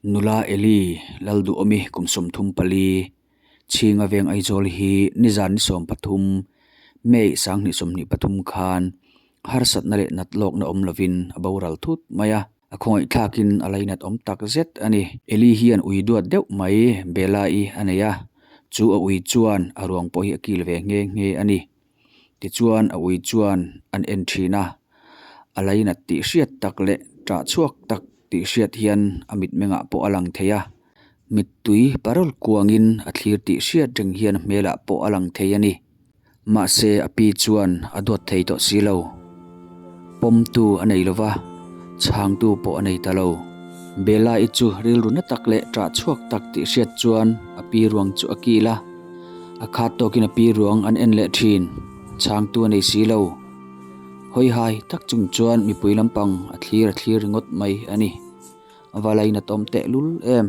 Nula Eli Lalduhawmi kum 34, Chhinga Veng Aizawl hi nizan ni 13, May 2023 khan harsatna leh nat lawkna awm lovin a boral thut mai a, a khawngaihthlakin a lainat awm tak zet a ni. Eli hian ui duat deuh mai Bella-i a nei a, chu a ui chuan a ruang pawh hi a kil ve nghe nghe a ni. Tichuan a ui chuan an en thin a, a lainat tih hriat tak leh ṭah chhuak tak tih hriat hian a mitmengah pawh a lang thei a, mittui parawl kuangin a thlir tih hriat reng hian a hmelah pawh a lang thei a ni. Mahse a pi chuan a duat thei tawh si lo. Pawmtu a nei lo va, chhangtu pawh a nei ta lo. Bella-i chu rilru na tak leh ṭah chhuak tak tih hriat chuan a pi ruang chu a kil a. A khat tawkin a pi ruang an en leh thin, chhangtu a nei si lo. Hawi hai tak chung chuan mipui lampang a thlir a thlir ringawt mai a ni. A va lainatawm tehlul em.